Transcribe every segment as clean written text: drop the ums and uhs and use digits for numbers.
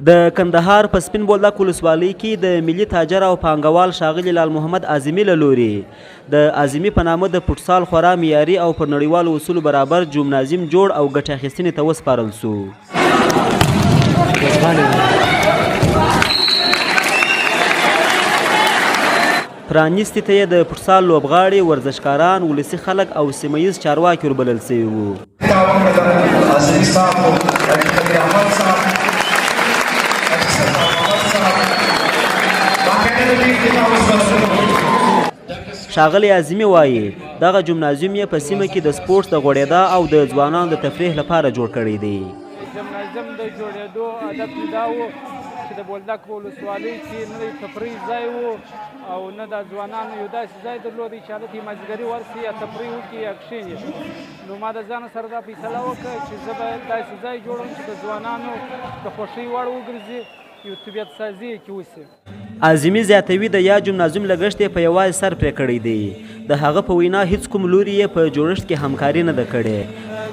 د کندهار په سپین بولدک ولسوالۍ کې د ملي تاجر او پانګوال ښاغلي لال محمد عظیمي له لوري د عظیمي په نامه د فوټسال خورا معیاري او پر نړیوالو اصولو برابر جمنازیم جوړ او ګټې اخیستنې ته وسپارل شو. پرانیستې ته یې د فوټسال لوبغاړي، ورزشکاران، ولسي خلک او سیمه ییز چارواکي وربلل شوي وو. ښاغلی عظیمي وايي، دغه جمنازیوم یې په سیمه کې د سپورټس د غوړېدا او د ځوانانو د تفریح لپاره جوړ کړی دی. جمنازیم د جوړېدو هدف مې دا و چې د بولدک په ولسوالۍ کې نه د تفریح ځای و او نه د ځوانانو یو داسې ځای درلود چې هلته یې مازدیګري ورسي یا تفریح وکړي یا کښېني. نو ما د ځانه سره دا فیصله وکړه چې زه به داسې ځای جوړوم چې د ځوانانو د خوښۍ وړ وګرځي، یو طبیعت سازي یې کې وشي. عظیمي زیاتوي، د یاد جمنازیوم لګښت یې په یوازې سر پرې کړی دی. د هغه په وینا، هیڅ کوم لوري یې په جوړښت کې همکاري نه ده کړې.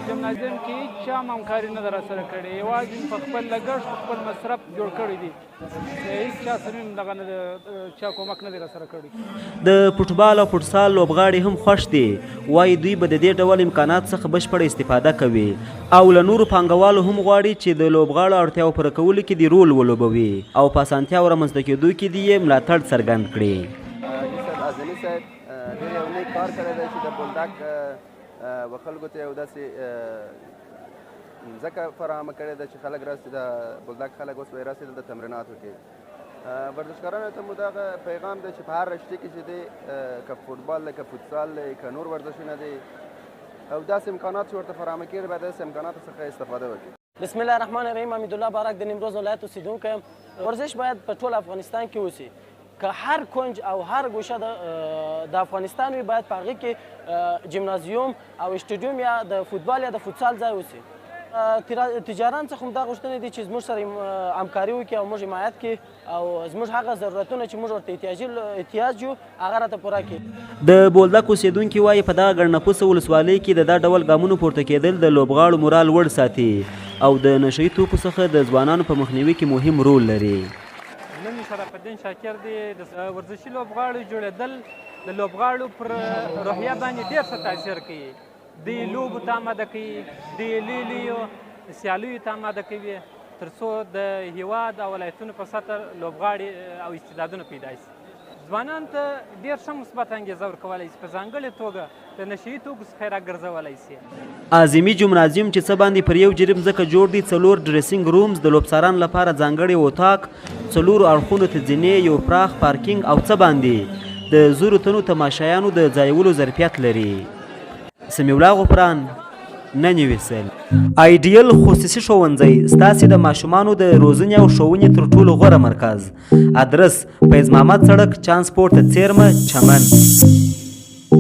جمنازیوم کې هیڅ چا هم همکاري نه ده راسره کړې، یوازې مې په خپل لګښت په خپل مصرف جوړ کړی دی. هیڅ چا سره مې دغه نه چا کومک نه دی راسره کړی. د فوټبال او فوټسال لوبغاړي هم خوښ دي، وايي دوی به د دې ډول امکاناتو څخه بشپړه استفاده کوي او له نورو پانګوالو هم غواړي چې د لوبغاړو اړتیاوو پوره کولو کې دې رول ولوبوي او په اسانتیاوو رامنځته کېدو کې دې یې ملاتړ څرګند کړي. حاجي صاحب اعظمي صاحب ډېر یو نیک کار کړی دی چې د بولدک و خلکو ته یو داسې مځکه فراهمه کړې ده چې خلک راسي، د بولدک خلک اوس به راسي دلته تمرینات وکړي. ورزشکارانو ته مو دغه پیغام دی چې په هر رشته کې چې دی، که فوټبال دی، که فوتسال دی، که نور ورزشونه دی او داسې امکانات چې ورته فراهمه کېږي، باید داسې امکاناتو څخه استفاده وکړي. بسم الله الرحمن الرحیم. حمیدالله بارک د نیمروز ولایت اوسېدونکی یم. ورزش باید په ټول افغانستان کې وشي، که هر کنج او هر ګوشه د افغانستان وي، باید په هغې کې جمنازیوم او اسټډیوم یا د فوتبال یا د فوتسال ځای وشي. تجاران څخه هم دا غوښتنه دي چې زموږ سره همکاري وکړي او موږ حمایت کړي او زموږ هغه ضرورتونه چې موږ ورته احتیاج یو هغه راته پوره کړي. د بولدک اوسېدونکي وايي، په دغه ګڼ نفوسه ولسوالۍ کې د دا ډول ګامونو پورته کېدل د لوبغاړو مورال لوړ ساتي او د نشه يي توکو څخه د ځوانانو په مخنیوي کې مهم رول لري. نوم مې شرف الدین شاکر دی. د ورزشي لوبغاړو جوړېدل د لوبغاړو پر روحیه باندې ډېر ښه تاثیر کوي. دوی لوبو ته آماده کوي، دوی لوی لویو سیالیو ته آماده کوي، تر څو د هیواد او ولایتونو په سطح لوبغاړي او استعدادونه پیدا شي. ځوانانو ته ډېر ښه مثبت انګېزه ورکولی شي، په ځانګړې توګه د نشه يي توکو څخه یې راګرځولی شي. اعظمي جمنازیوم چې څه باندې پر یو جریب ځمکه جوړ دی، څلور ډریسینګ رومز، د لوبڅارانو لپاره ځانګړی اتاق، څلورو اړخونو ته زینې، یو پراخ پارکینګ او څه باندې د زرو تنو تماشایانو د ځایولو ظرفیت لري. سمیع الله غفران، نن ویسل. آیډیل خصوصي ښوونځی ستاسې د ماشومانو د روزنې او ښوونې تر ټولو غوره مرکز. ادرس: فیض محمد سړک، چانسپورت ته څېرمه، چمن.